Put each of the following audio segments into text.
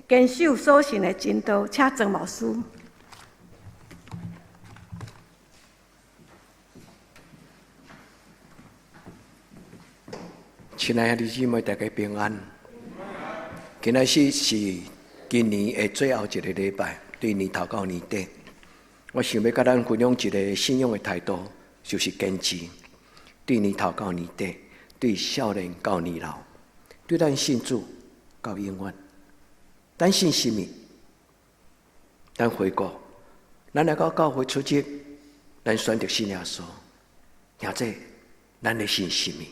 堅守所信的真道，請曾牧師。親愛的兄弟姊妹，大家平安。今仔日是今年的最後一个禮拜，對年頭到年底，我想欲佮咱分享一个信仰的態度，就是堅持。對年頭到年底，對少年到年老，對咱信主到永遠。咱信啥物？咱回顧，咱來到教會出席，咱選擇信耶穌。兄弟，咱咧信啥物？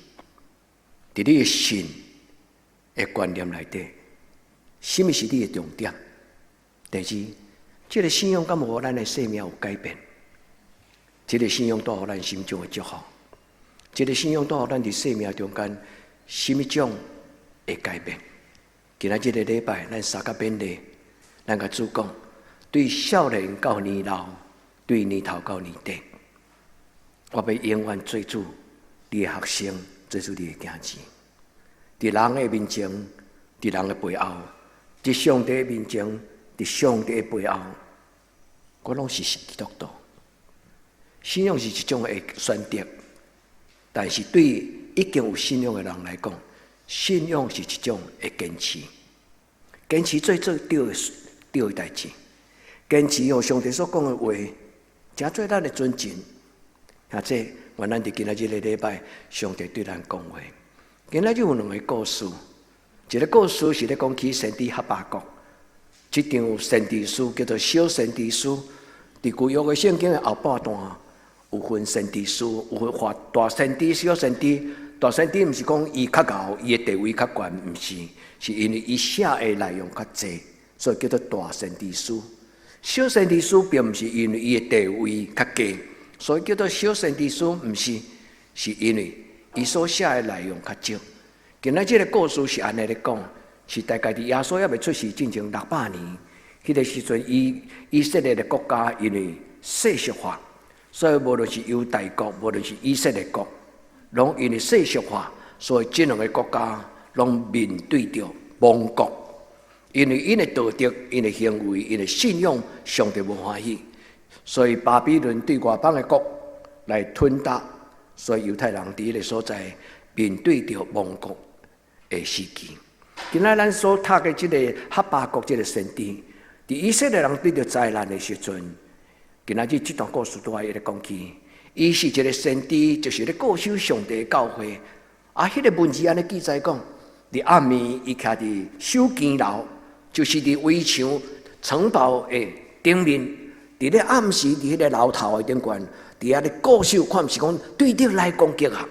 佇你的信的觀念內底，啥物是你的重點？第二，這个信仰敢有予咱的生命有改變？這个信仰帶予咱心中的祝福，這个信仰帶予咱佇生命中間啥物種的改變？今仔這个禮拜，咱相佮勉勵，咱共主講，對少年到年老，對年頭到年底，我欲永遠做主你的學生，做主你的囝兒。佇人的面前，佇人的背後，佇上帝的面前，佇上帝的背後，我攏是基督徒。信仰是一種的選擇，但是對已經有信仰的人來講，信仰是一種的堅持，堅持做做對的對的代誌，堅持予上帝所講的話，成做咱的尊重。或者，願咱佇今仔這个禮拜，上帝對咱講話。今仔日有兩个故事，一个故事是咧講起先知哈巴谷，這場先知書叫做小先知書，佇舊約的聖經的後半段有分先知書，有分大先知、小先知。大先知毋是講伊較𠢕，伊的地位較懸，毋是，是因為伊寫的內容較濟，所以叫做大先知書。小先知書並毋是因為伊的地位較低，所以叫做小先知書，毋是，是因為伊所寫的內容較少。今仔這个故事是按呢咧講，是大概佇耶穌猶未出世進前600年，彼个時陣，以色列的國家因為世俗化，所以無論是猶大國，無論是以色列國，攏因為世俗化，所以這兩个國家攏面對著亡國。因為𪜶的道德、𪜶的行為、𪜶的信仰，上帝無歡喜，所以巴比倫對外邦的國來吞打，所以猶太人佇彼个所在面對著亡國的時期。今仔咱所讀的這个哈巴谷這个先知，佇以色列人對著災難的時陣，今仔日這段故事拄仔伊咧講起。伊是一个先知，就是咧固守上帝的教誨。啊，彼个文字按呢記載講，佇暗暝，伊徛佇守更樓，就是佇圍牆城堡的頂面，佇咧暗時，佇彼个樓頭的頂懸，佇遐咧固守，看毋是講對敵來攻擊啊，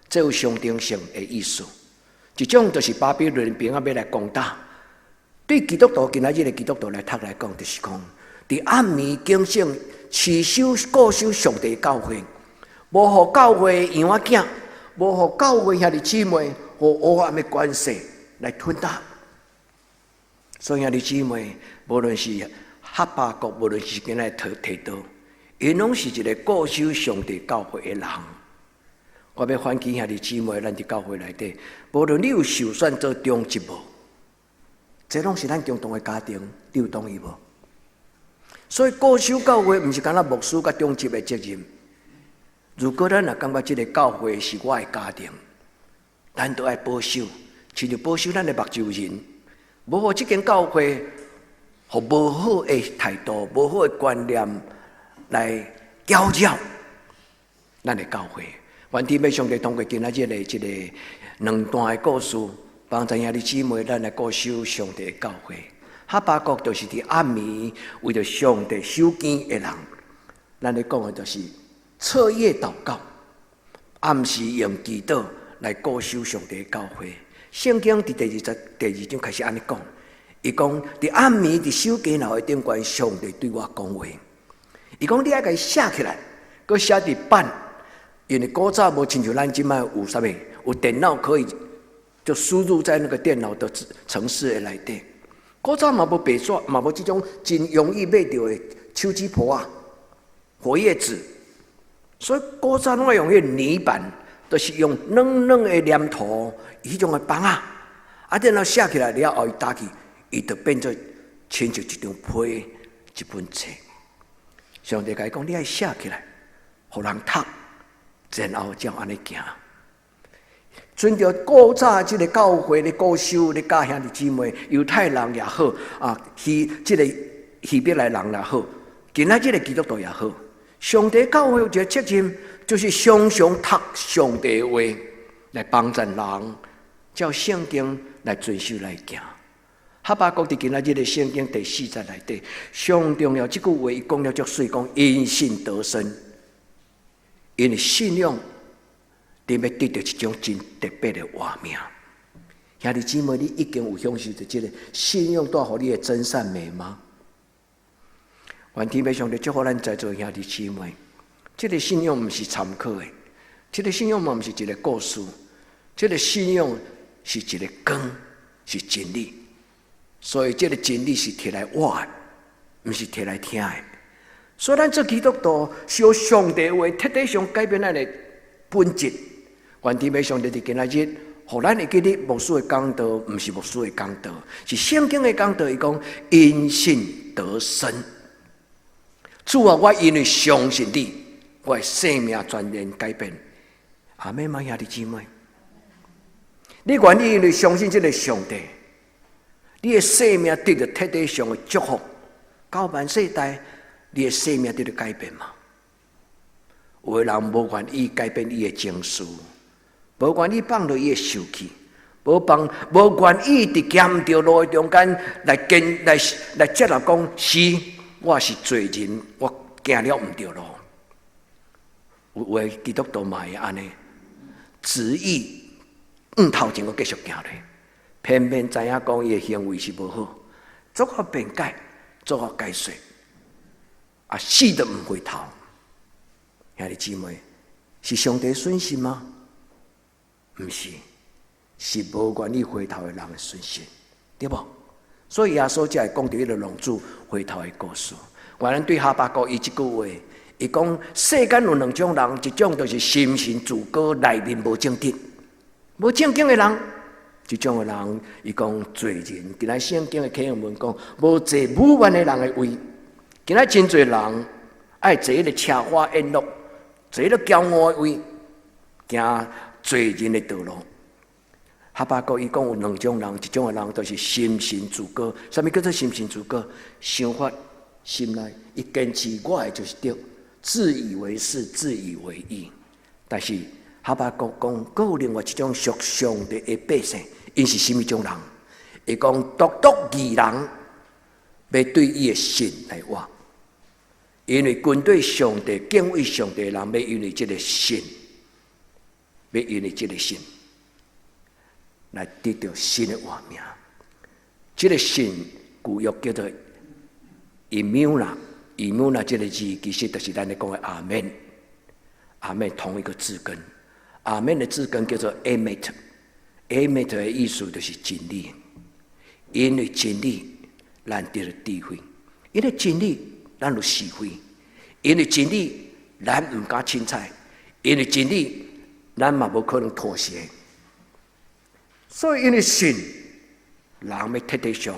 這有象徵性的意思。一種就是巴比倫兵仔欲來攻打，對基督徒今仔日的基督徒來讀來講，就是講佇暗暝警醒，持守固守上帝教誨，無予教會羊仔囝，無予教會兄弟姊妹，予黑暗的權勢來吞打。所以兄弟姊妹，無論是哈巴谷，無論是今仔日提多，𪜶攏是一个固守上帝教誨的人。我欲反擊兄弟姊妹，咱佇教會內底，無論你有受選做長執無，這攏是咱共同的家庭，你有同意無？所以固守教會毋是干焦牧師佮長執的責任。如果咱若感覺這个教會是我的家庭，咱都愛保守，親像保守咱的目睭仁，無予這間教會予無好的態度、無好的觀念來攪擾咱的教會。願天父上帝通過今仔日的這个兩段的故事，幫助兄弟姊妹，咱來固守上帝的教會。哈巴谷就是佇暗暝為著上帝守更的人，咱咧講的就是徹夜禱告，暗時用祈禱來固守上帝的教會。聖經佇第二節第二章開始按呢講，伊講佇暗暝佇守更樓的頂懸，上帝對我講話。伊講你愛共伊寫起來，閣寫佇板，因為古早無親像咱這擺有啥物，有電腦可以就輸入在那個電腦的程式的內底。古早嘛無白紙，嘛無這種真容易買著的手指簿仔、活頁紙，所以古早攏愛用彼个泥板，就是用軟軟的黏土，彼種的板仔，啊，然後寫起來了後，伊打去，伊就變做親像一張批、一本冊。上帝共伊講：你愛寫起來，予人讀，然後才按呢行。遵著古早這个教會的故事，咧教兄弟姊妹，猶太人也好，啊，這个希伯來人也好，今仔這个基督徒也好，上帝教會有一个責任，就是常常讀上帝話來幫助人，照聖經來遵守來行。哈巴谷佇今仔日的聖經第四節內底，上重要這句話，伊講了足媠，講因信得生，因為信仰，你欲得著一種真特別的活命。兄弟姊妹，你已經有享受著這个信仰帶予你的真善美嗎？願天父上帝祝福咱在座兄弟姊妹，這个信仰毋是參考的，這个信仰嘛毋是一个故事，這个信仰是一个光，是真理。所以這个真理是提來活的，毋是提來聽的。所以咱做基督徒，是予上帝話徹底上改變咱的本質。願天父上帝佇今仔日，予咱會記得牧師的講道，毋是牧師的講道，是聖經的講道。伊講因信得生。主啊，我因為相信你，我的生命全然改變。阿們嗎，兄弟姊妹？你願意因為相信這个上帝，你的生命得著徹底上的祝福，到萬世代，你的生命得著改變嗎？有的人無願意改變伊的情緒，無願意放落伊的受氣，無願意佇行毋著路的中間來跟來來接納講是，我是罪人，我行了毋著路。有的基督徒嘛會按呢，執意向頭前閣繼續行落，偏偏知影講伊的行為是無好，做法辯解，做法解說，啊，死都毋回頭。兄弟姊妹，是上帝損失嗎？毋是，是無願意回頭的人的損失，對無？所以耶穌才會講著彼个浪子回頭的故事。原來對哈巴谷伊這句話，伊講世間有兩種人，一種就是心神自高，內面無正直、無正經的人；一種的人，伊講罪人。今仔聖經的啟示文講，無坐武萬的人的位。今仔真濟人愛坐彼个奢華宴樂，坐彼个驕傲的位，行罪人的道路。哈巴谷伊講有兩種人，一種的人就是心神自高。啥物叫做心神自高？想法心內伊堅持我的就是對，自以為是，自以為義。但是哈巴谷講，閣有另外一種屬上帝的百姓，𪜶是啥物種人？伊講獨獨義人欲對伊的信來活，因為跟隨上帝、敬畏上帝的人，欲因為這个信，欲因為這个信來得著新的活命。這个信舊約叫做 emunah，emunah 這个字其實就是咱咧講的阿們，阿們同一個字根，阿們的字根叫做 emet，emet 的意思就是真理，因為真理咱得著智慧，因為真理咱有是非，因為真理咱毋敢凊彩，因為真理咱嘛無可能妥協。所以因為信，人欲徹底上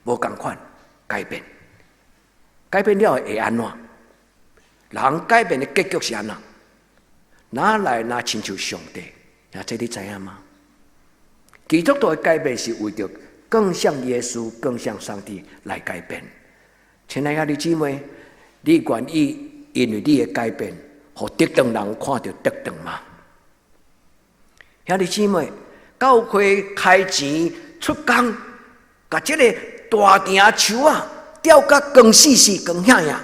無仝款改變，改變了會按怎？人改變的結局是按怎？哪來若親像上帝？啊，這你知影嗎？基督徒的改變是為著更像耶穌、更像上帝來改變。親愛的兄弟姊妹，你願意因為你的改變，予竹塘人看著竹塘嗎？兄弟姊妹，教會開錢出工，共這个大埕樹仔吊甲光死死、光影影。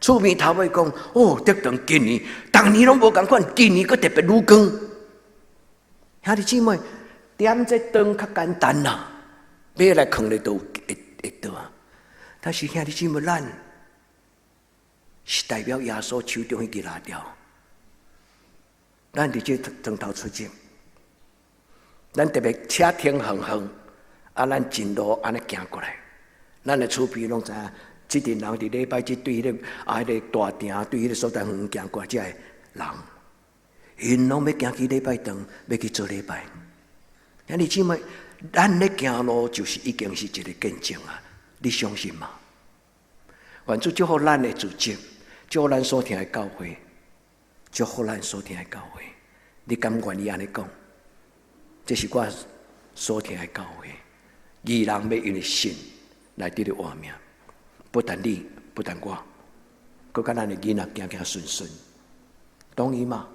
厝邊頭尾講：哦，竹塘今年，逐年攏無仝款，今年閣特別愈光。兄弟姊妹，點這燈較簡單啦，買來囥咧都會會著啊。但是兄弟姊妹，咱是代表耶穌手中彼支蠟燭，咱佇這床頭出入，咱特別車停遠遠，啊，咱一路按呢行過來，咱的厝邊攏知影，這陣人佇禮拜日對彼个啊，彼个大埕對彼个所在遠行過來，這个人，𪜶攏欲行去禮拜堂，欲去做禮拜。兄弟姊妹，咱咧行路就是已經是一個見證啊！你相信嗎？願主祝福咱的組織，祝福咱所疼的教會，祝福咱所疼的教會。你敢願意按呢講？這是我所疼的教會，義人欲因為信來得著活命，不但你，不但我，閣佮咱的囡仔行行順順，同意嗎？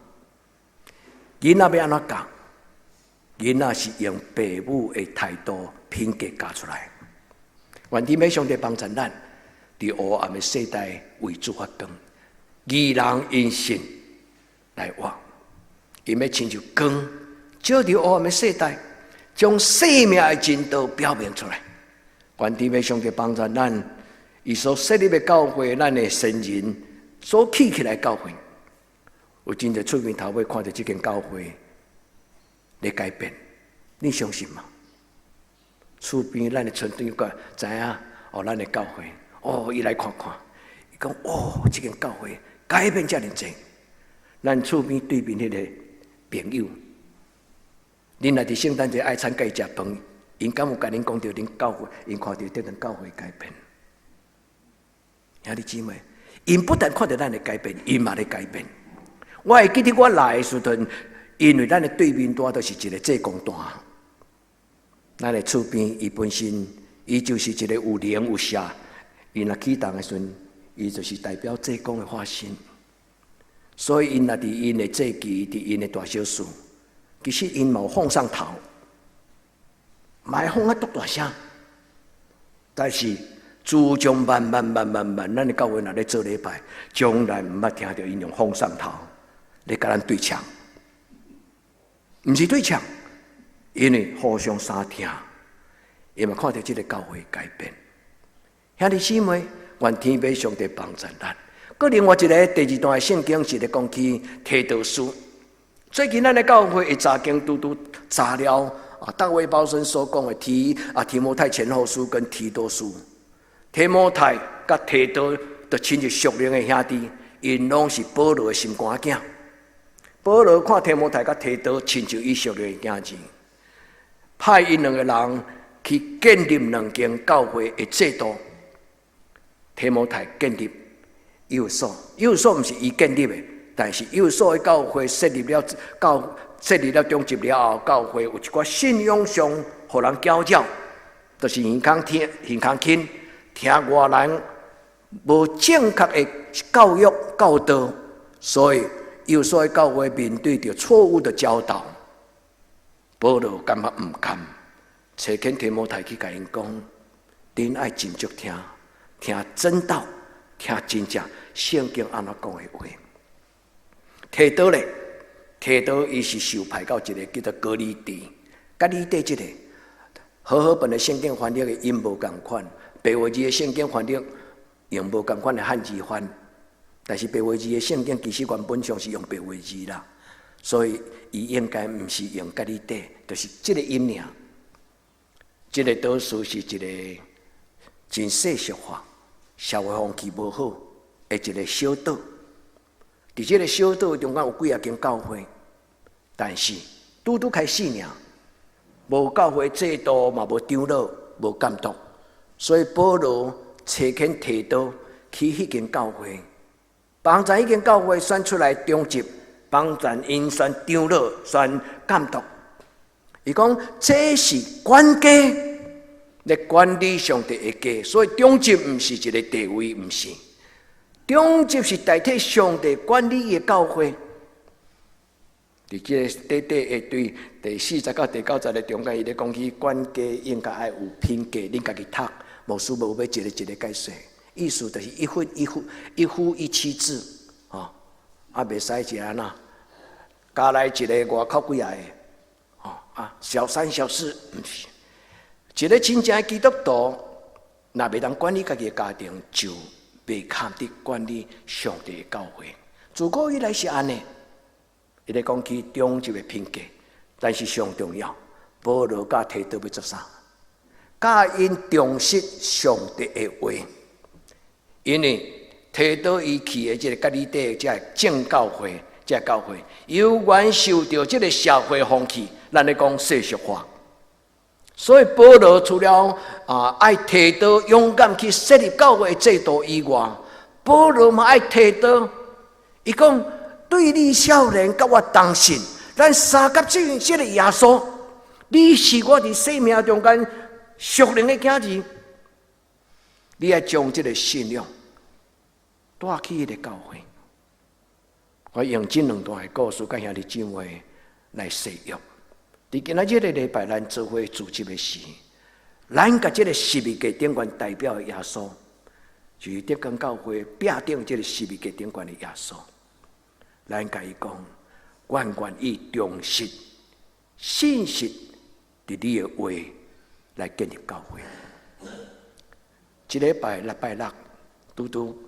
囡仔欲按怎教？囡仔是用父母的態度、品格教出來。願天父上帝幫助咱，佇黑暗的世代為主發光，義人因信來活，𪜶欲親像光，照佇黑暗的世代，將生命的真道表明出來。願天父上帝幫助咱，伊所設立的教會，咱的先人所起起來教會，有真濟出面頭尾看著這間教會咧改變，你相信嗎？厝邊咱的村長閣知影哦，咱的教會哦，伊來看看，伊講哦，這間教會改變遮爾濟。咱厝邊對面彼个朋友，恁若佇聖誕節愛餐佮伊食飯，𪜶敢有共恁講著恁教會，𪜶看著這間教會改變？兄弟姊妹，𪜶不但看著咱的改變，𪜶嘛咧改變。我會記得我來的時陣，因為咱的對面拄仔都是一個濟公壇。咱的厝邊，伊本身伊就是一個有靈有邪，伊若啟動的時陣，伊就是代表濟公的化身。所以，𪜶若佇𪜶的祭祀，佇𪜶的大小事，其實𪜶嘛有放送頭，嘛會放啊足大聲。但是，自從慢慢慢慢慢，咱的教會若咧做禮拜，從來毋捌聽著𪜶用放送頭咧共咱對唱，毋是對唱。因為互相相聽，伊嘛看著這個教會改變。兄弟姊妹，願天父上帝幫助咱。閣另外一个第二段的聖經是咧講起提多書。最近咱的教會的查經拄拄查了啊，大衛鮑森所講的提啊提摩太前後書跟提多書。提摩太佮提多都親像屬靈的兄弟，𪜶攏是保羅的心肝囝。保羅看提摩太佮提多親像伊屬靈的囝兒。派𪜶兩个人去建立兩間教會的制度。提摩太建立以弗所，以弗所毋是伊建立的，但是以弗所的教會設立了教設立了長執了後，教會有一寡信仰上予人攪擾，就是耳空聽耳空聽聽外人無正確的教育教導，所以以弗所的教會面對著錯誤的教導。保羅感覺毋甘，差遣提摩太去共𪜶講，恁愛斟酌聽，聽真道，聽真正聖經按怎講的話。提多咧，提多伊是受派到一個叫做革哩底，革哩底這個和合本的聖經翻譯的音無仝款，白話字的聖經翻譯用無仝款的漢字翻，但是白話字的聖經其實原本上是用白話字啦。所以，伊應該毋是用革哩底，就是這个音爾。這个多數是一个真世俗化、社會風氣無好的一个小島。佇這个小島中間有幾仔間教會，但是拄拄開始爾，無教會制度，嘛無長老，無監督，所以保羅差遣提多去彼間教會，幫助彼間教會選出來長執。幫助𪜶選長老、選監督。伊講這是管家，咧管理上帝的家，所以長執毋是一个地位，毋是。長執是代替上帝管理伊的教會。佇這个短短的對第四節到第九節的中間，伊咧講起管家應該愛有品格，恁家己讀，牧師無欲一个一个解釋。意思就是一夫一夫一夫一妻制，吼，啊，袂使是按怎？加來一个外口幾仔个，吼啊，小三小四，毋是。一个真正的基督徒，若袂當管理家己的家庭，就袂堪得管理上帝的教會。自古以來是按呢。伊咧講起長執的品格，但是上重要，保羅教提多欲做啥？教𪜶重實上帝的話，因為提多伊去的這个革哩底這个正教會。這个教會猶原受著這个社會風氣，咱咧講世俗化。所以保羅除了愛提多勇敢去設立教會制度以外，保羅嘛愛提多，伊講對你少年佮我同信，咱相佮這這个耶穌，你是我佇生命中間屬靈的囝兒，你愛將這个信仰帶去彼个教會。我用這兩段的故事，佮兄弟姊妹來細約。佇今仔這个禮拜，咱做伙主日的時，咱共這个十字架頂懸代表的耶穌，就是德江教會壁頂這个十字架頂懸的耶穌。咱共伊講，我願意忠實、信實佇你的話來建立教會。這禮拜禮拜六，拄拄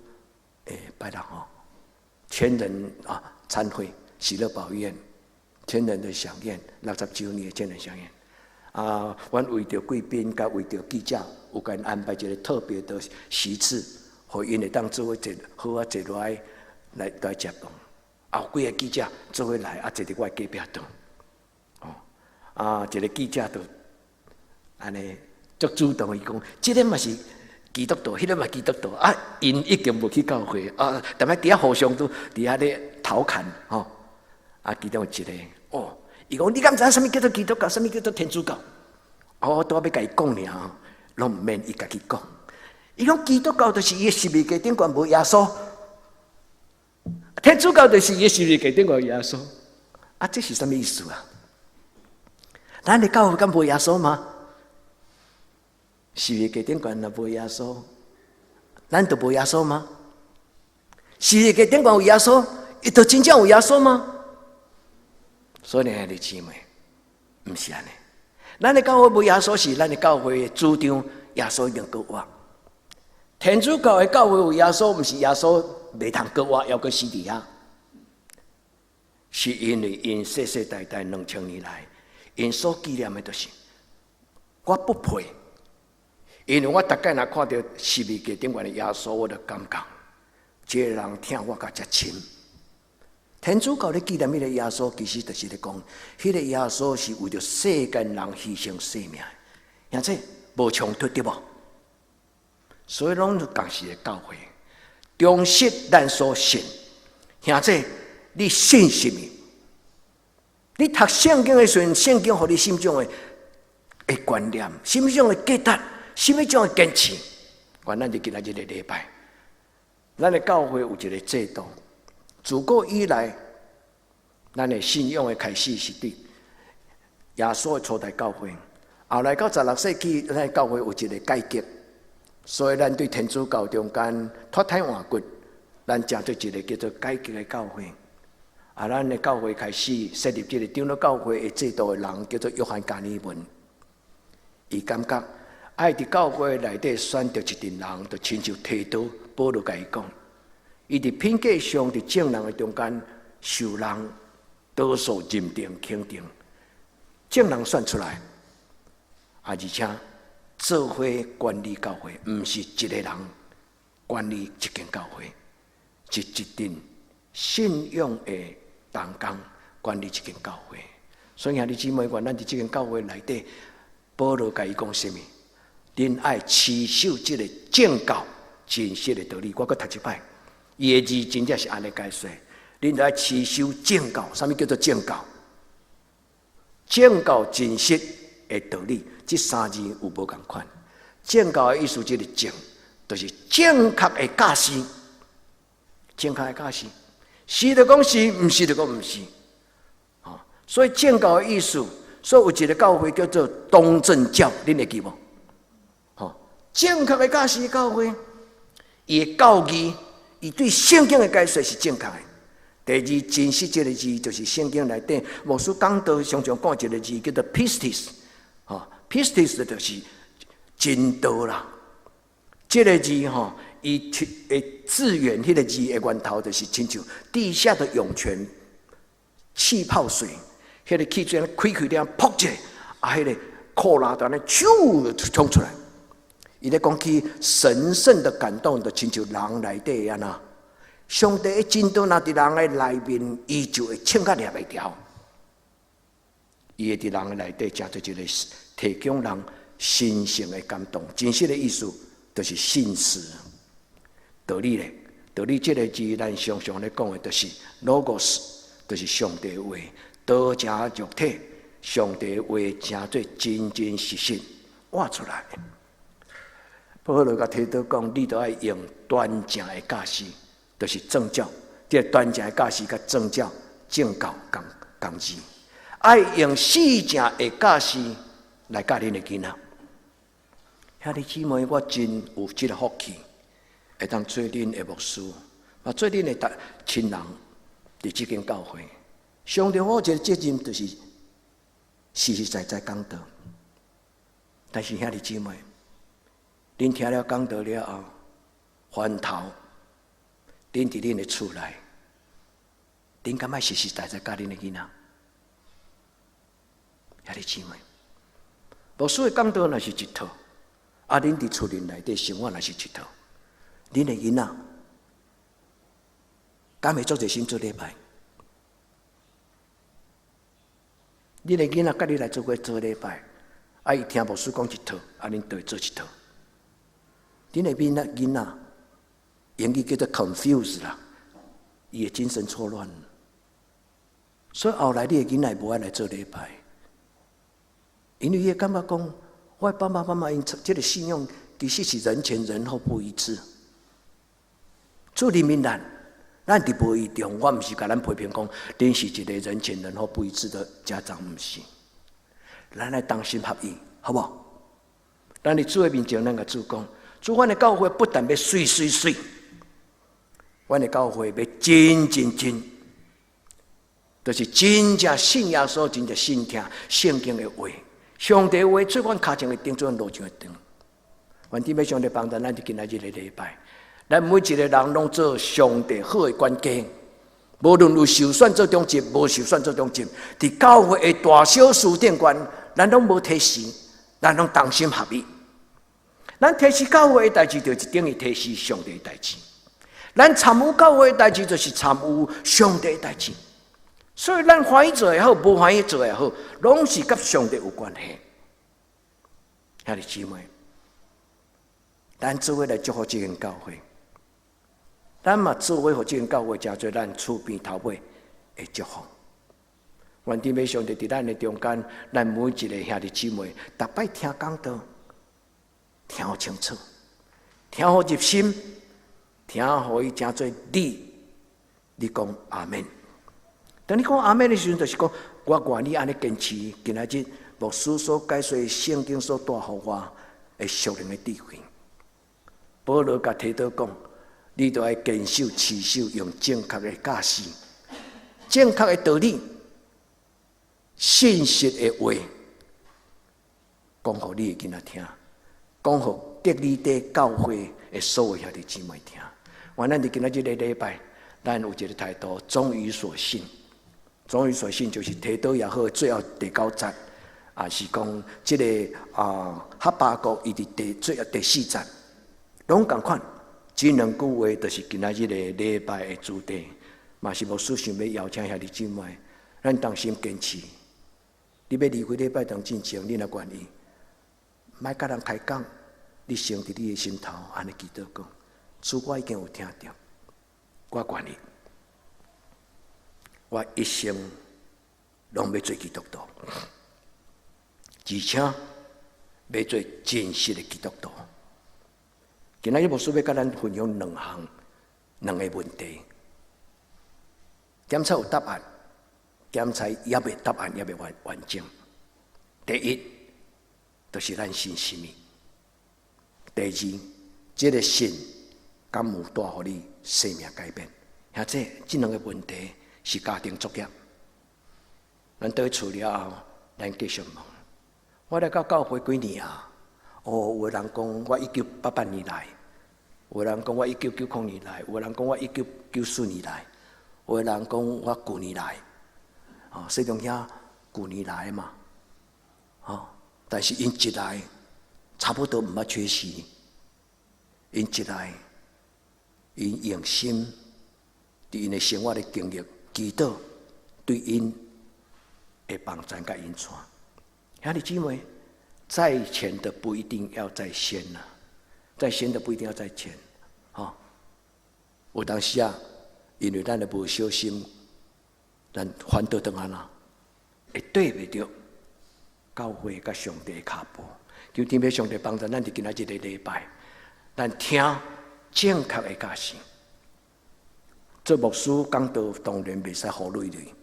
拜六吼，千人啊餐會，喜樂寶宴。千人的饗宴，60週年的千人饗宴。啊，阮為著貴賓佮為著記者，有共𪜶安排一個特別的席次，予𪜶會當做伙坐，好啊坐落來來來食飯。啊，有幾个記者做伙來，啊，坐佇我隔壁桌。哦，啊，一个記者就按呢足主動，伊講，這个嘛是基督徒，彼个嘛基督徒，啊，𪜶已經無去教會，啊，踮遐佇遐互相都佇遐咧調侃，吼。啊，其中有一個，哦，伊講你敢知影啥物叫做基督教，啥物叫做天主教？哦，我拄仔欲共伊講爾，攏毋免伊家己講。伊講基督教就是伊的十字架頂懸無耶穌，天主教就是伊的十字架頂懸有耶穌。啊，這是啥物意思啊？咱的教會敢無耶穌嗎？十字架頂懸若無耶穌，咱就無耶穌嗎？十字架頂懸有耶穌，伊就真正有耶穌嗎？所以兄弟姊妹，毋是按呢。咱的教會無耶穌是咱的教會的主張，耶穌已經閣活。天主教的教會有耶穌，毋是耶穌袂通閣活，猶閣死佇遐，是因為𪜶世世代代2000年來，𪜶所紀念的就是我不配，因為我逐擺若看著十字架頂懸的耶穌，我就感覺這个人疼我較遮深。天主教咧紀念彼个耶穌，其實就是咧講，彼个耶穌是為著世間人犧牲生命，兄弟無衝突對無？所以攏是仝時的教會，忠實咱所信，兄弟你信啥物？你讀聖經的時陣，聖經予你啥物種的的觀念，啥物種的價值，啥物種的堅持？願咱佇今仔這个禮拜，咱的教會有一个制度。自古以來，咱的信仰的開始是佇耶穌的初代教會。後來到16世紀，咱的教會有一个改革，所以咱對天主教中間脫胎換骨，咱成做一个叫做改革的教會。啊，咱的教會開始設立這个長老教會的制度的人，叫做約翰加爾文。伊感覺愛佇教會內底選著一陣人，就親像提多、保羅共伊講。伊佇品格上，佇眾人的中間受人多數認定肯定，眾人選出來，啊，而且做伙管理教會，毋是一個人管理一間教會，是一陣信仰的同工管理一間教會。所以兄弟姊妹，願咱佇這間教會內底，保羅共伊講啥物？恁愛持守這個正教真實的道理。我閣讀一擺。伊的字真正是按呢解說，恁愛持守正教，啥物叫做正教？正教真實的道理，這三字有無仝款？正教的意思，這个正，就是正確的教示，正確的教示，是就講是，毋是就講毋是。所以正教的意思，所以有一个教會叫做東正教，恁會記無？吼，正確的教示教會，伊的教義。伊對聖經的解說是正確的。第二，真實這个字就是聖經內底牧師講道常常講一个字叫做 pistis，吼，pistis 就是真道啦。這个字吼，伊的字源，彼个字的源頭就是親像地下的湧泉，氣泡水，彼个氣水開開了，噗一下，啊，彼个苦拉就按呢咻衝出來。伊咧講起神聖的感動，就親像人內底按呢。上帝的真道若佇人的內面，伊就會衝甲掠袂牢。伊會佇人的內底成做一个提供人神聖的感動。真實的意思就是信實。道理咧，道理這个字，咱常常咧講的，就是 logos，就是上帝話，道成肉體，上帝話成做真真實實活出來。保羅共提多講，你著愛用端正的教示，就是政教。這個端正的教示佮政教、政教仝仝字，愛用四正的教示來教恁的囡仔。兄弟姊妹，我真有這個福氣，會當做恁的牧師，嘛做恁的親人，佇這間教會。上帝予我一個責任，就是實實在在講道。但是兄弟姊妹，恁聽了講道了後，翻頭，恁佇恁的厝內，恁敢愛實實在在教恁的囡仔？兄弟姊妹，牧師的講道若是一套，啊，恁佇厝內底生活若是一套，恁的囡仔敢會足熱心做禮拜？恁的囡仔佮你來做伙做禮拜，啊，伊聽牧師講一套，啊，恁就會做一套。恁的囡仔，英語叫做 confuse 啦，伊的精神錯亂。所以後來你的囡仔無愛來做禮拜，因為伊會感覺講，我的爸爸媽媽𪜶這個信仰其實是人前人後不一致。主憐憫咱，咱佇無意中，我毋是共咱批評講，恁是一個人前人後不一致的家長，毋是。咱來同心合意，好無？咱佇主的面前，咱共主講，主，阮的教會不但欲媠媠媠，阮的教會欲真真真，就是真正信耶穌，真正信聽聖經的話，上帝話做阮跤前的燈，做阮路上的光。願天父上帝幫助咱，佇今仔日的禮拜，咱每一個人攏做上帝好的管家，無論有受選做長執，無受選做長執，佇教會的大小事頂懸，咱攏無推辭，咱攏同心合意。咱提示教會的代誌，就是等於提示上帝的代誌；咱參與教會的代誌，就是參與上帝的代誌。所以，咱歡喜做也好，無歡喜做也好，攏是佮上帝有關係。兄弟姊妹，咱做伙來祝福這間教會，咱嘛做伙予這間教會成做咱厝邊頭尾的祝福。願天父上帝佇咱的中間，咱每一個兄弟姊妹，逐擺聽講道，聽予清楚，聽予入心，聽予伊成做你，你講阿們。當你講阿們的時陣，就是講我願意按呢堅持。今仔日牧師所解說聖經所帶予我的屬靈的智慧。保羅共提多講，你著愛堅守持守，用正確的教示、正確的道理、信實的話，講予你的囡仔聽。講予革哩底教會的所有兄弟姊妹聽。願咱佇今仔這個禮拜，咱有一個態度，忠於所信。忠於所信就是提多也好，最後第九節，也是講這個啊哈巴谷伊佇第最後第四節，攏仝款。這兩句話就是今仔日的禮拜的主題，嘛是牧師想欲邀請兄弟姊妹，咱同心堅持。你欲離開禮拜堂進前，你若願意，莫佮人開講，你先佇你的心頭按呢祈禱講，主我已經有聽著，我願意，我一生攏欲做基督徒，而且欲做真實的基督徒。今仔日牧師欲佮咱分享兩項兩個問題，檢查有答案，檢查猶未答案猶未完完整。第一，就是咱信啥物；第二，這個信敢有帶予你生命改變？兄弟，這兩個問題是家庭作業。咱倒去厝了後，咱繼續問。我來到教會幾年啊？哦，有的人講我1988年來，有的人講我1990年來，有的人講我1994年來，有的人講我舊年來。哦，西中兄舊年來嘛，哦，但是𪜶一來，差不多毋捌缺席。𪜶一來，𪜶用心佇𪜶的生活的經歷，祈禱對𪜶會幫助佮引帶。兄弟姊妹，在前的不一定要在先呐，在先的不一定要在前，吼。有當時啊，因為咱的無小心，咱反倒轉按怎，會對袂著教會佮上帝的跤步。求天父上帝幫助咱佇今仔這個禮拜，咱聽正確的教示。做牧師講道當然袂使唬累累，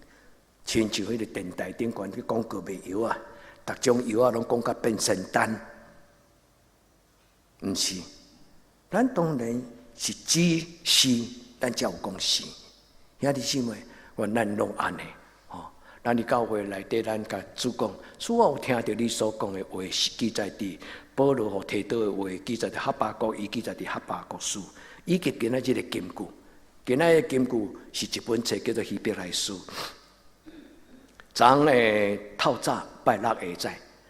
親像彼個電台頂懸去廣告賣藥啊，逐種藥仔攏講甲變仙丹，毋是。咱當然是知是，咱才有講是。兄弟姊妹，願咱攏按呢，吼！咱佇教會內底，咱共主講，主我有聽著你所講的話，是記載佇保羅予提多的話，記載佇哈巴谷，伊記載佇哈巴谷書，以及今仔這個金句。今仔的金句是一本冊叫做《希伯來書》。昨昏的透早拜六下早，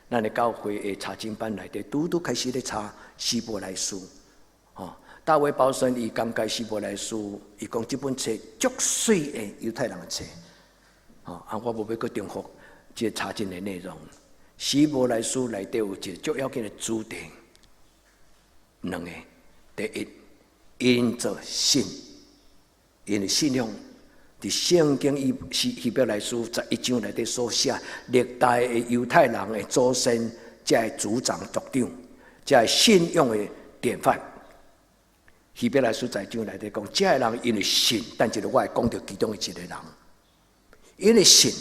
咱的教會的查經班內底，拄拄開始咧查希伯來書。吼，大衛保森伊講解希伯來書，伊講這本冊足媠的猶太人的冊。吼，啊，我無欲閣重複這個查經的內容。希伯來書內底有一個足要緊的主題，兩個，第一，因著信。𪜶的信仰，佇聖經伊是希伯來書11章內底所寫，歷代的猶太人的祖先，這个族長族長，這个信仰的典範。希伯來書十一章內底講，這个人因為信，等一下我會講著其中的一個人，因為信，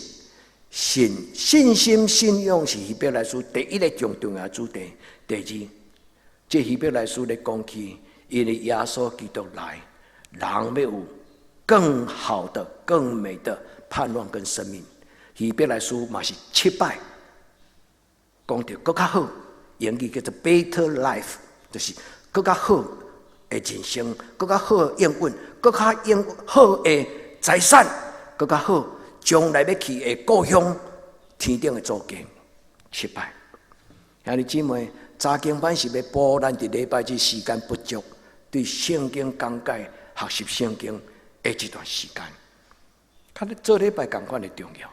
信信心信仰是希伯來書第一個上重要主題。第二，這希伯來書咧講起，因為耶穌基督來，人欲有更好的、更美的盼望跟生命。希伯來書嘛是七擺講著閣較好，英語叫做 better life，就是閣較好的人生，閣較好的應允，閣較應好的財產，閣較好將來欲去的故鄉天頂的祖國。七擺，兄弟姊妹，查經班是欲補咱佇禮拜日時間不足，對聖經講解、學習聖經的這段時間，較咧做禮拜仝款的重要。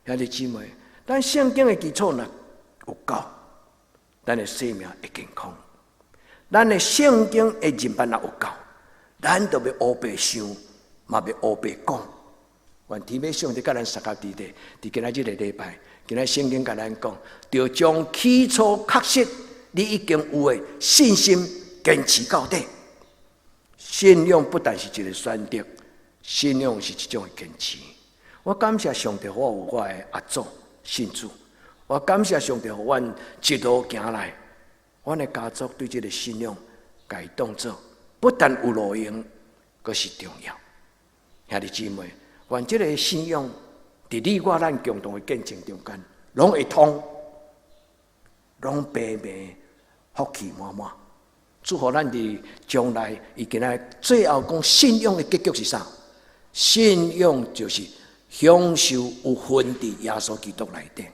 兄弟姊妹，咱聖經的基礎若有夠，咱的生命會健康；咱的聖經的認捌若有夠，咱就袂烏白想，嘛袂烏白講。願天父上帝佮咱相佮佇咧，佇今仔這個禮拜，今仔聖經共咱講，著將起初確實你已經有的信心堅持到底。信仰不但是一個選擇，信仰是一種堅持。我感謝上帝，我有我的阿祖信主。我感謝上帝，予阮一路行來，阮的家族對這個信仰，共伊當做不但有路用，閣是重要。兄弟姊妹，願這個信仰佇你我咱共同的見證中間，攏會通，攏平平福氣滿滿。祝福咱佇將來，伊今仔最後講信仰的結局是啥？信仰就是享受有份佇耶穌基督內底，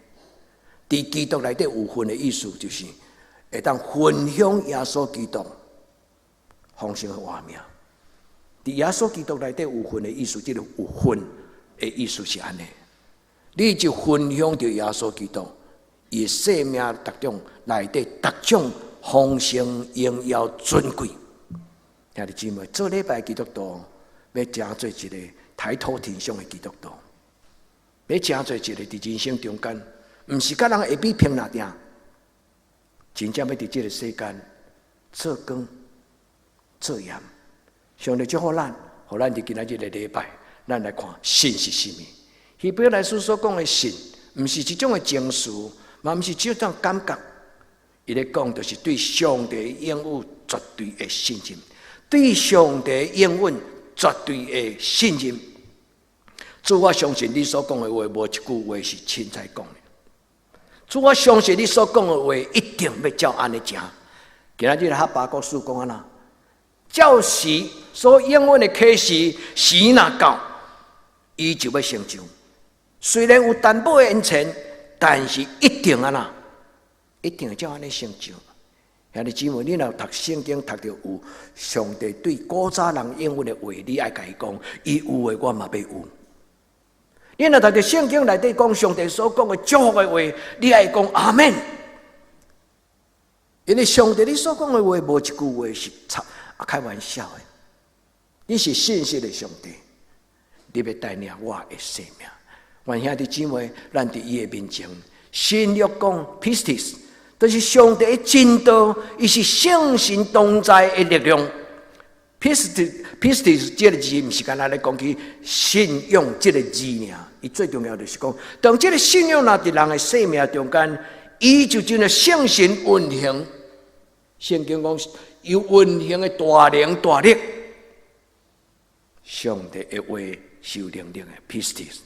佇基督內底有份的意思，就是會當分享耶穌基督豐盛的活命。佇耶穌基督內底有份的意思，這個有份的意思是按呢？你就分享著耶穌基督，伊的生命逐種內底逐種豐盛榮耀尊貴。兄弟姊妹，做禮拜基督徒，欲成做一個抬頭挺胸的基督徒，欲成做一個佇人生中間，毋是佮人會比拼哪定，真正欲佇這個世間做光做鹽。上帝祝福咱，予咱佇今仔這個禮拜，咱來看信是啥物。希伯來書所講的信，毋是一種的情緒，嘛毋是一種感覺。伊咧講，就是對上帝應許絕對的信任，對上帝應允絕對的信任。主，我相信你所講的話，無一句話是凊彩講的。主，我相信你所講的話，一定欲照按呢成。今仔日哈巴谷書講按怎？照時所應允的啟示，時若到，伊就欲成就。雖然有淡薄的延遲，但是一定按怎？一定會照按呢成就。兄弟姊妹，你若讀聖經讀著有上帝對古早人應允的話，你愛共伊講，伊有的我嘛欲有。你若讀著聖經內底講上帝所講的祝福的話，你愛講阿們。因為上帝你所講的話，無一句話是插開玩笑的。你是信實的上帝，你欲帶領我的生命。願兄弟姊妹，咱佇伊的面前，新約講 pistis，就是上帝的真道，伊是聖神同在的力量。pistis，pistis 這個字毋是干焦咧講起信仰這個字爾，伊最重要就是講，當這個信仰若佇人的生命中間，伊就進入聖神運行。聖經講有運行的大能大力，上帝的話是有能力的 pistis。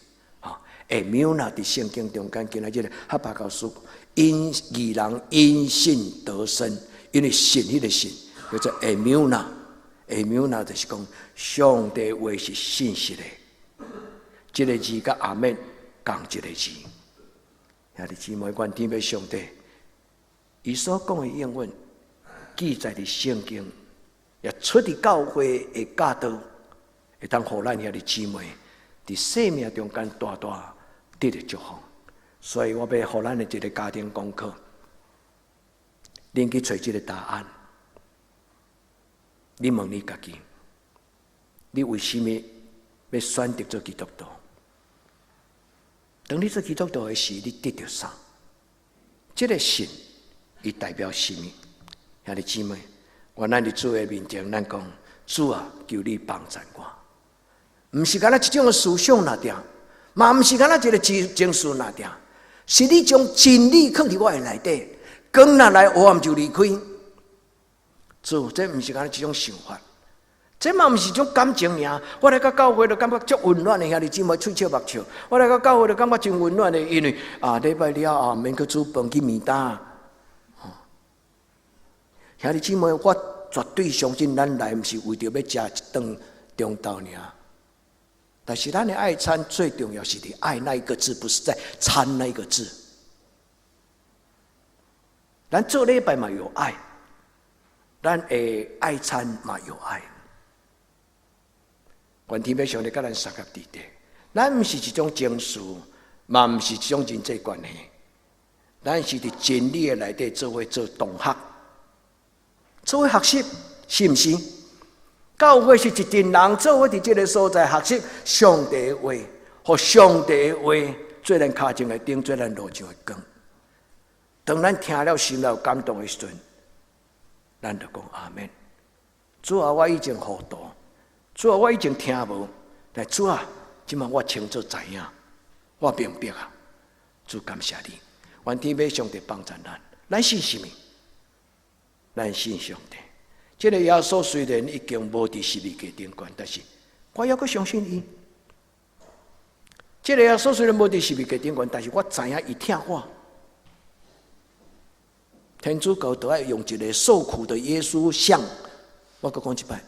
吼，emunah 佇聖經中間，今仔日哈巴谷書，因義人因信得生，因為信彼個信叫做 emunah。emunah 就是講上帝話是信實的，這個字佮阿們仝一個字。兄弟姊妹，願天父上帝，伊所講的應允記載佇聖經，也出佇教會的教導，會當予咱兄弟姊妹佇生命中間大大得著祝福。所以我欲予咱的一個家庭功課，恁去揣這個答案。你問你家己，你為啥物欲選擇做基督徒？當你做基督徒的時，你得著啥？這個信，伊代表啥物？兄弟姊妹，願咱佇主的面前，咱講主啊，求你幫贊我。毋是干焦一種的思想爾爾，嘛毋是干焦一個情緒爾爾，是你將真理囥佇我的內底，光若來黑暗就離開。主，這毋是干焦一種想法，這嘛毋是一種感情爾。我來到教會就感覺足溫暖的，兄弟姊妹喙笑目笑。我來到教會就感覺真溫暖的，因為啊，禮拜了後免去煮飯去暝擔。兄弟姊妹，我絕對相信咱來毋是為著欲食一頓中晝爾。但是咱的愛餐最重要是佇愛那一個字，不是在餐那一個字。咱做禮拜嘛有愛。咱的愛餐嘛有愛，願天父上帝佮咱相佮佇底。咱毋是一種情緒，嘛毋是一種人際關係，咱是佇真理的內底做伙做同學，做伙學習，是毋是？教會是一群人做伙佇這個所在學習上帝的話，予上帝的話做咱跤前的燈，做咱路上的光。當咱聽了心內有感動的時陣，咱就講阿們。主啊，我以前糊塗，主啊，我以前聽無，但主啊，這擺我清楚知影，我明白啊。主感謝你，願天父上帝幫助咱，咱信啥物？咱信上帝。這個耶穌雖然已經無佇十字架頂懸，但是我猶閣相信伊。這個耶穌雖然無佇十字架頂懸，但是我知影伊疼我。天主教都愛用一個受苦的耶穌像，我閣講一擺，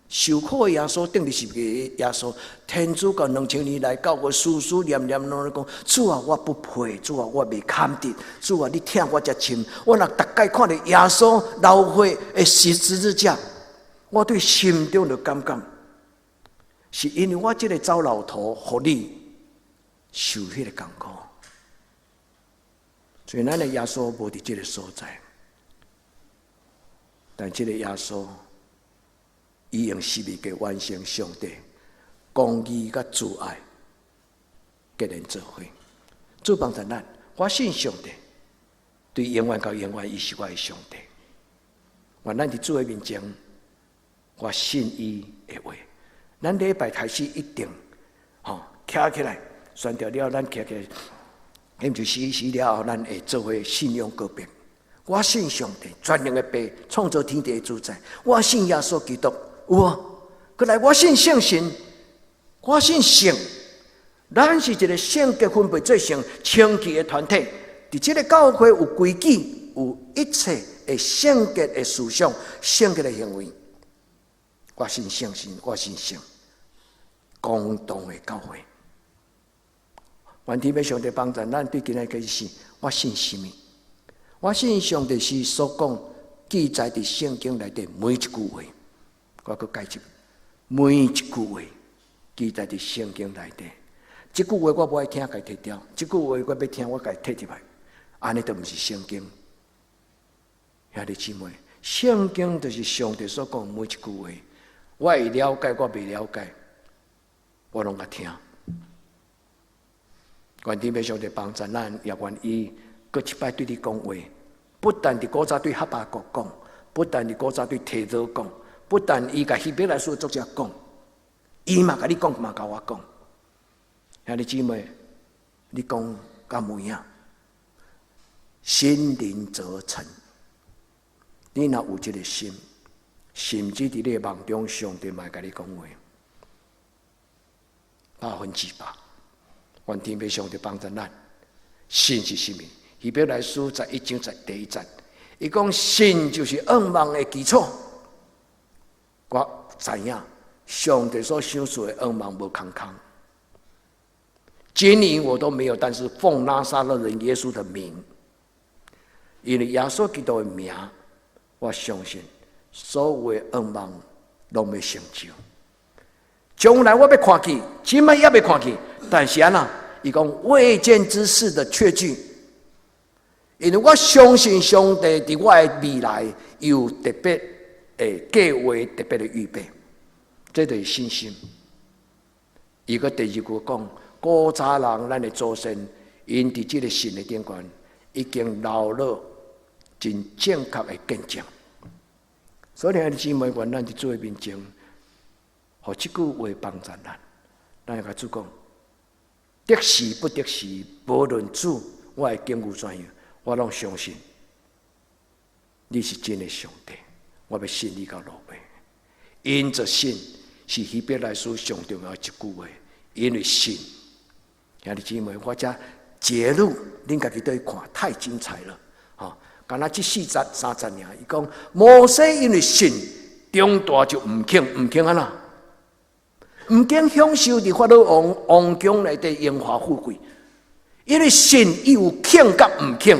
受苦的耶穌釘佇十字架的耶穌，天主教2000年來教會思思念念攏咧講，主啊，我不配，主啊，我袂堪得，主啊，你疼我遮深，我若逐擺看著耶穌流血的十字架，我對心中就感覺，是因為我這個糟老頭，予你受彼個艱苦。所以，咱的耶穌無佇這個所在，但這個耶穌，伊用十字架完成上帝公義佮慈愛結連做伙。主幫助咱，我信上帝，對永遠到永遠，伊是我的上帝。願咱佇主的面前，我信伊的話。咱禮拜開始一定，吼，徛起來，宣著了，咱徛起來。彼就死死了後，咱會做伙信仰告白。我信上帝，全能的父，創造天地的主宰。我信耶穌基督，有無？閣來，我信聖神，我信聖。咱是一個聖潔分別做聖清潔的團體。佇這個教會有規矩，有一切的聖潔的思想、聖潔的行為。我信聖神，我信聖，共同的教會。願天父上帝幫助咱對今仔開始，我信啥物？我信上帝是所講記載佇聖經內底每一句話，我閣解釋每一句話記載佇聖經內底。這句話我無愛聽，共提掉；這句話我欲聽，我共提入來。按呢都毋是聖經。兄弟姊妹，聖經就是上帝所講每一句話，我會了解，我袂了解，我攏共聽。願天父上帝幫助咱，也願意閣一擺對你講話。不但佇古早對哈巴谷講，不但佇古早對提多講，不但伊共希伯來書作者講，伊嘛共你講，嘛共我講。兄弟姊妹，你講敢有影？心靈則成。你若有這个心，甚至佇你的夢中，上帝嘛會共你講話，100%。願天父上帝幫助咱，信是啥物？希伯來書11章第1節，伊講信就是向望的基礎。我知影上帝所賞賜的向望無空空。金銀我都沒有，但是奉拿撒勒人耶穌的名，因為耶穌基督的名，我相信所有的向望攏欲成就。將來我欲看見，這擺猶未看見，但是按怎？伊講未見之事的確據，因為我相信上帝佇我的未來有特別的計劃、特別的預備，這就是信心。伊閣第二句講，古早人咱的祖先，𪜶佇這个信的頂懸，已經留落真正確的見證。所以兄弟姊妹，願咱佇主的面前，予這句話幫助咱，咱會共主講。得時不得時，無論主我的境遇怎樣，我攏相信你是真的上帝，我欲信你到落尾。因着信是希伯來書上重要一句話，因為信，兄弟姊妹，我遮節錄，恁家己對看，太精彩了，吼！敢若這四節三節爾，伊講摩西因為信，長大就毋肯，毋肯按怎？毋肯享受佇法老王王宮內底榮華富貴，因為信伊有肯佮毋肯。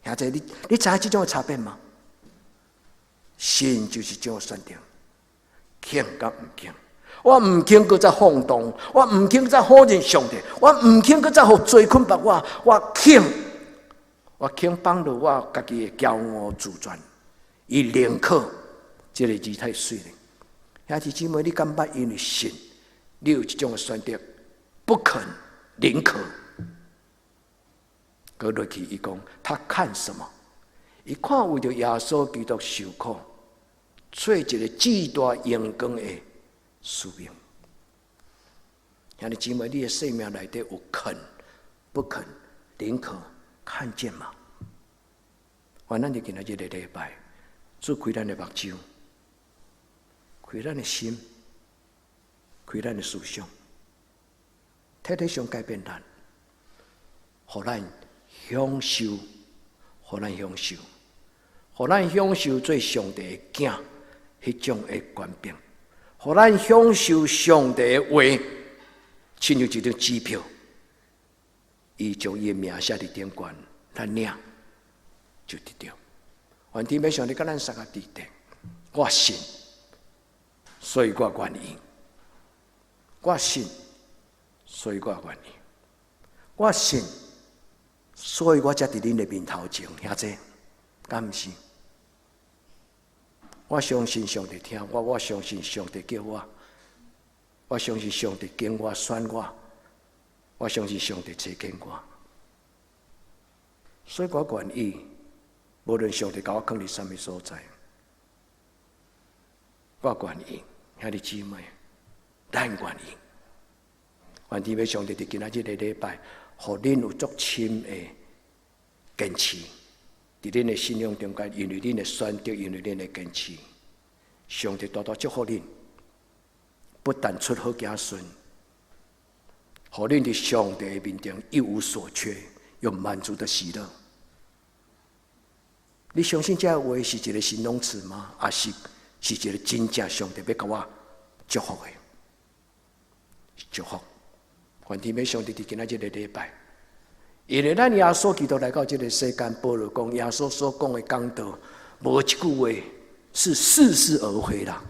兄弟，你知影這種的差別嗎？信就是這種選擇，肯佮毋肯。我毋肯閣再放蕩，我毋肯再否認上帝，我毋肯閣再予罪捆綁我，我肯，我肯放落我家己的驕傲自尊，伊寧可這个字太媠了。兄弟姊妹，你敢捌因為信，你有這種的選擇，不肯，寧可。閣落去，伊講他看什麼？伊看為著耶穌基督受苦，做一个至大榮光的使命。兄弟姊妹，你的生命內底有肯不肯、寧可看見嗎？願咱佇今仔日這個禮拜，主開咱的目睭，開咱的心，開咱的思想，徹底上改變咱，予咱享受，予咱享受，予咱享受做上帝的囝彼種的權柄，予咱享受上帝的話，親像一張支票，伊將伊的名寫佇頂懸，咱領就得著。願天父上帝佮咱三個佇底，我信，所以我願意。我信，所以我願意。我信，所以我才佇恁的面頭前，兄弟，敢毋是？我相信上帝聽我，我相信上帝叫我，我相信上帝揀我選我，我相信上帝差遣我，所以我願意，無論上帝共我囥佇啥物所在，我願意，兄弟姊妹，咱願意。願天父上帝佇今仔日這個禮拜，予恁有足深的堅持，佇恁的信仰中間，因為恁的選擇，因為恁的堅持，上帝大大祝福恁，不但出好子孫，予恁佇上帝的面前一無所缺，有滿足的喜樂。你相信這話是一個形容詞嗎？抑是是一個真正上帝欲共我祝福的祝福？願天父上帝佇今仔這個禮拜，因為咱耶穌基督來到這個世間，保羅講耶穌所講的講道，無一句話是似是而非啦。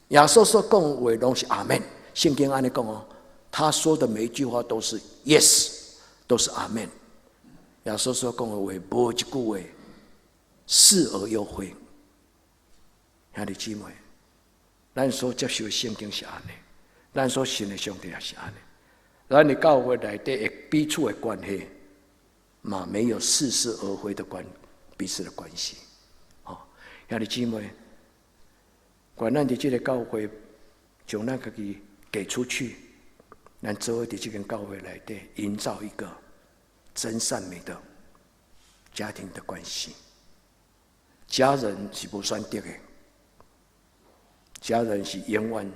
耶穌所講的話攏是阿門，聖經按呢講哦，他說的每一句話都是 yes，都是阿門。耶穌所講的話，無一句話是而又非。兄弟姊妹，咱所接受的聖經是按呢，咱所信的上帝也是按呢。咱的教會內底的彼此的關係，嘛沒有似是而非的彼此的關係。吼，兄弟姊妹，願咱佇這个教會，將咱家己給出去，咱做伙佇這間教會內底，營造一個真善美的家庭的關係。家人是無選擇的，家人是永遠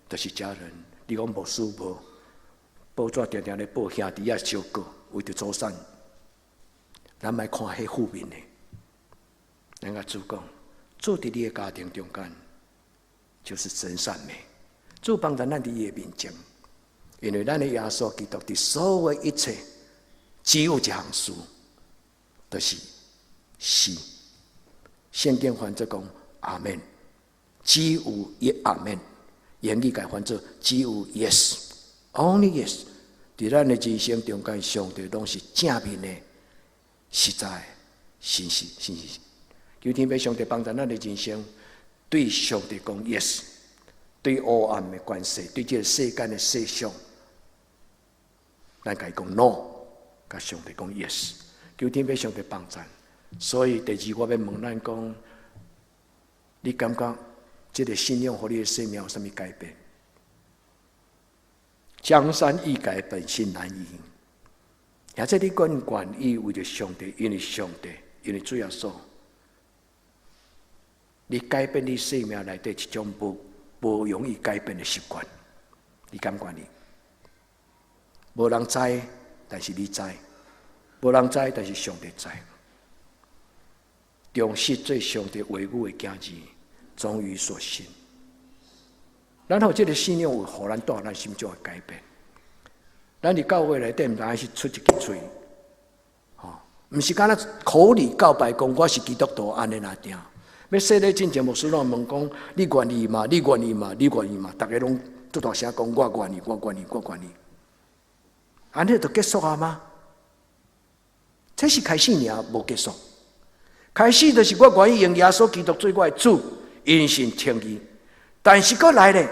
就是家人。你講牧師無？報紙定定咧報兄弟仔相告，為著祖產，咱莫看彼負面的。咱共主講，做佇你的家庭中間，就是真善美。主幫助咱佇伊的面前，因為咱的耶穌基督佇所有一切，只有一項事，就是是。聖經翻做講阿們，只有一阿們，英語共翻做只有 yes，only yes。佇咱的人生中間，上帝攏是正面的、實在、信實、信實。求天父上帝幫助咱的人生，對上帝講 yes，對黑暗的關係，對這个世間的世相，咱共伊講 no，共上帝講 yes。求天父上帝幫助。所以第二，我欲問咱講，你感覺這个信仰予你的生命有啥物改變？江山易改，本性難移。或者你更願意為著上帝，因為上帝，因為主耶穌，你改變你生命內底一種無容易改變的習慣，你敢願意？無人知，但是你知；無人知，但是上帝知。忠實做上帝話語的囝兒，忠於所信。然後這个信仰會予咱帶來咱心中的改變。咱佇教會內底，毋單是出一支喙，吼，毋是干焦口裡告白講我是基督徒按呢爾定。欲洗禮進前，牧師攏問講：你願意嗎？你願意嗎？你願意嗎？逐家攏足大聲講：我願意，我願意，我願意。按呢就結束啊嗎？這是開始爾，無結束。開始就是我願意用耶穌基督做我的主，因信稱義。但是閣來咧，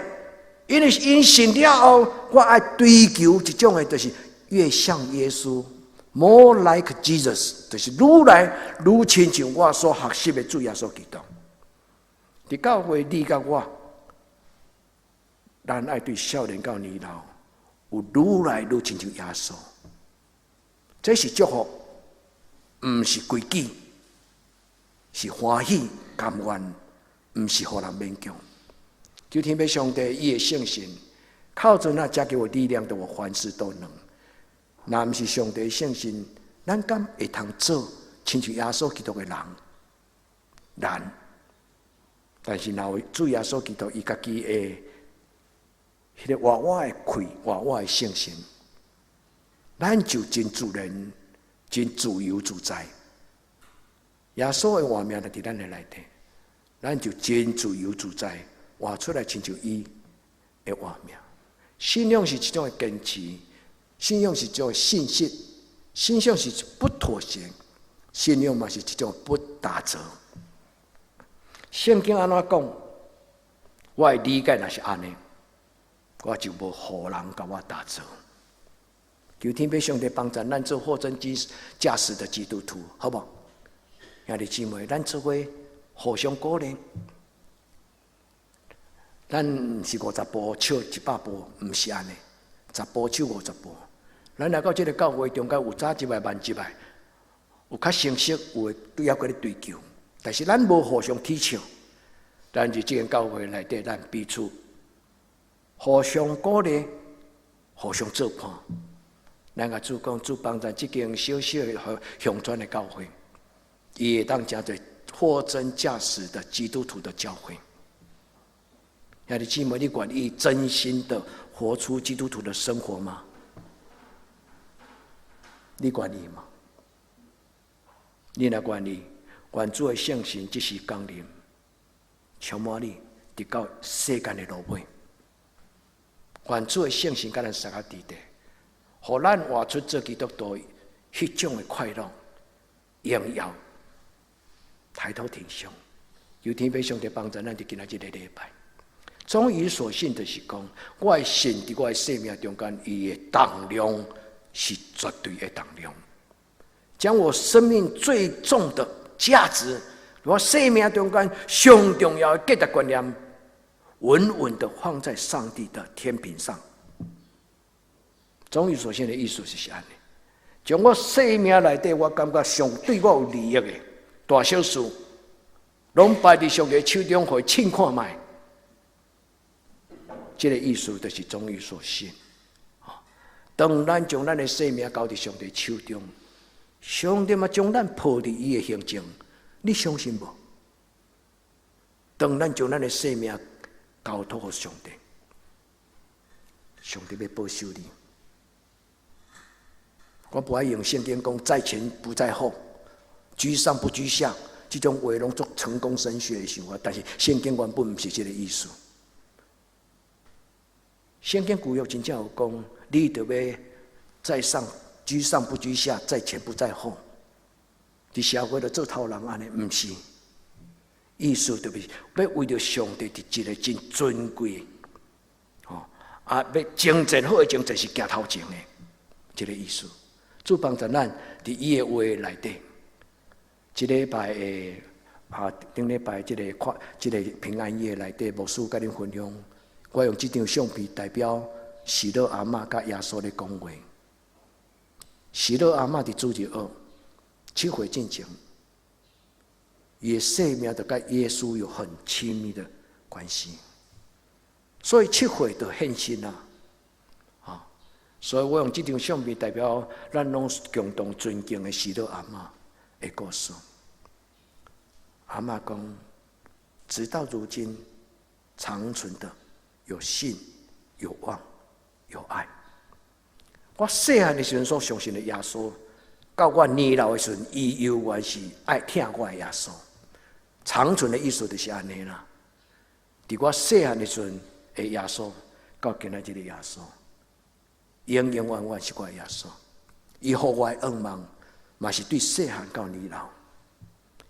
因為因信了後，我愛追求一種的，就是越像耶穌，more like Jesus，就是愈來愈親像我所學習的主耶穌基督。佇教會，你佮我，咱愛對少年到年老，有愈來愈親像耶穌。這是祝福，毋是規矩，是歡喜甘願，毋是予人勉強。求天父上帝，伊的聖神，靠著那加給我力量的，我凡事都能。若毋是上帝聖神，咱敢會通做親像耶穌基督的人？難。但是若有主耶穌基督伊家己的彼个活活的氣，活活的聖神，咱就真自然、真自由自在。耶穌的活命就佇咱的內底，咱就真自由自在，活出來親像伊的活命。信仰是一種的堅持，信仰是一種信實，信仰是不妥協，信仰嘛是一種不打折。聖經按怎講，我的理解若是按呢，我就無予人共我打折。求天父上帝幫助咱做貨真價實的基督徒，好無？兄弟姊妹，咱做伙互相鼓勵。咱毋是50步笑100步，毋是按呢，10步笑50步。咱來到這个教會中間，有早入來慢入來，有較成熟，有的對猶閣咧追求，但是咱無互相取笑。咱佇這間教會內底，咱彼此互相鼓勵，互相做伴。咱共主講，主幫助這間小小的鄉村的教會，伊會當成做貨真價實的基督徒的教會。兄弟姊妹，你願意真心的活出基督徒的生活嗎？你願意嗎？你若願意，願主的聖神這時降臨，充滿你，直到世間的落尾。願主的聖神佮咱相佮佇咧，予咱活出做基督徒彼種的快樂、榮耀。抬頭挺胸。求天父上帝幫助咱佇今仔這个禮拜，忠於所信就是講，我的信佇我的生命中間，伊的重量是絕對的重量。將我生命最重的價值，我生命中間上重要的價值觀念，穩穩的放在上帝的天平上。忠於所信的意思是按呢，將我生命內底，我感覺上對我有利益的大小事，攏擺佇上帝手中，予伊試看覓。這个意思就是忠於所信。當咱將咱的生命交佇上帝手中，上帝嘛將咱抱佇伊的胸前，你相信無？當咱將咱的生命交託予上帝，上帝欲保守你。我無愛用聖經講在前不在後，居上不居下，這種話攏做成功神學的想法。但是聖經原本毋是這个意思。聖經舊約真正有講，你著欲在上，居上不居下，在前不在後。佇社會著做頭人按呢，毋是。意思就是欲為著上帝佇一个真尊貴，吼啊，欲征戰好的征戰是行頭前的，這个意思。主幫助咱佇伊的話內底，這禮拜的啊，頂禮拜這个看這个平安夜內底，牧師共恁分享，我用這張相片代表喜樂阿嬤佮耶穌咧講話。喜樂阿嬤佇主日學7歲進前，伊的生命就佮耶穌有很親密的關係，所以7歲就獻身啦。所以我用這張相片代表咱攏共同尊敬的喜樂阿嬤的故事。阿嬤講，直到如今長存的有信、有望、有愛。我細漢的時陣所相信的耶穌，到我年老的時陣，伊猶原是愛疼我的耶穌。長存的意思就是按呢啦。佇我細漢的時陣的耶穌，到今仔這个耶穌，永永遠遠是我的耶穌。伊予我的願望，嘛是對細漢到年老。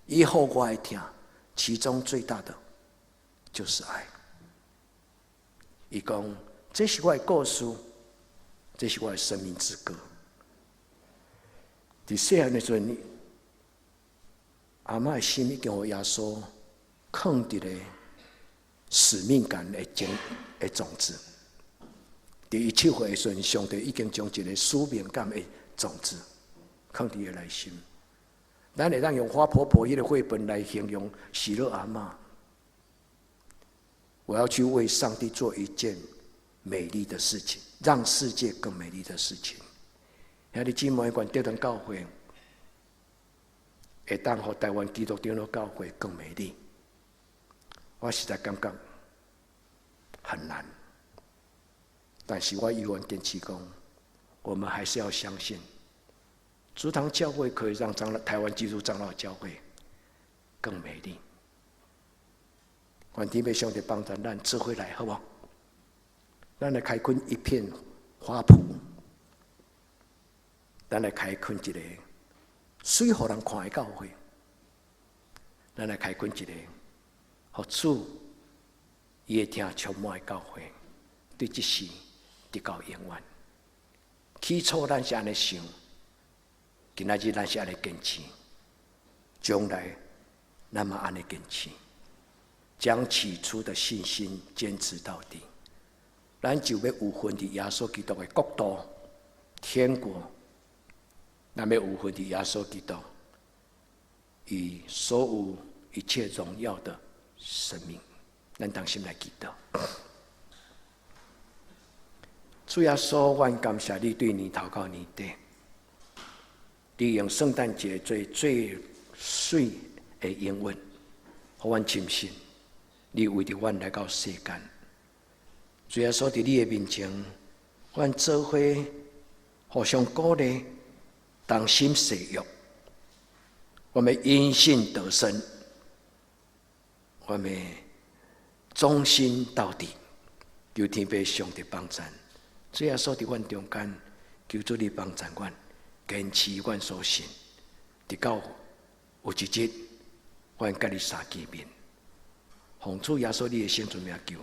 伊予我的疼，其中最大的就是愛。伊講，這是我的故事，這是我的生命之歌。佇細漢的時陣，阿嬤的心已經予耶穌囥佇咧使命感的種的種子。佇伊7歲的時陣，上帝已經將一个使命感的種子囥佇伊內心。咱會當用花婆婆彼个繪本來形容喜樂阿嬤。我要去為上帝做一件美麗的事情，讓世界更美麗的事情。兄弟姊妹，願德堂教會會當予台灣基督長老教會更美麗。我實在感覺很難，但是我依然堅持講，我們還是要相信，竹堂教會可以讓長老台灣基督長老教會更美麗。願天父上帝幫助咱做伙來，好無？咱來開墾一片花圃，咱來開墾一個媠予人看的教會，咱來開墾一個予主伊的疼充滿的教會，對這世直到永遠。起初咱是按呢想，今仔日咱是按呢堅持，將來咱嘛按呢堅持，將起初的信心堅持到底。咱就欲有份佇耶穌基督的國度、天國，咱欲有份佇耶穌基督，以所有一切榮耀的生命，咱同心來祈禱。主耶穌，阮感謝你對年頭到年底，你用聖誕節做最媠的應允，予阮深信，你為著阮來到世間。主耶穌佇你的面前，阮做伙互相鼓勵，同心誓約，我們因信得生，我們忠心到底，求天父上帝幫贊。主耶穌佇阮中間，求主你幫贊阮，堅持阮所信，直到有一日，我願佮你相見面。奉主耶穌你的聖尊名求。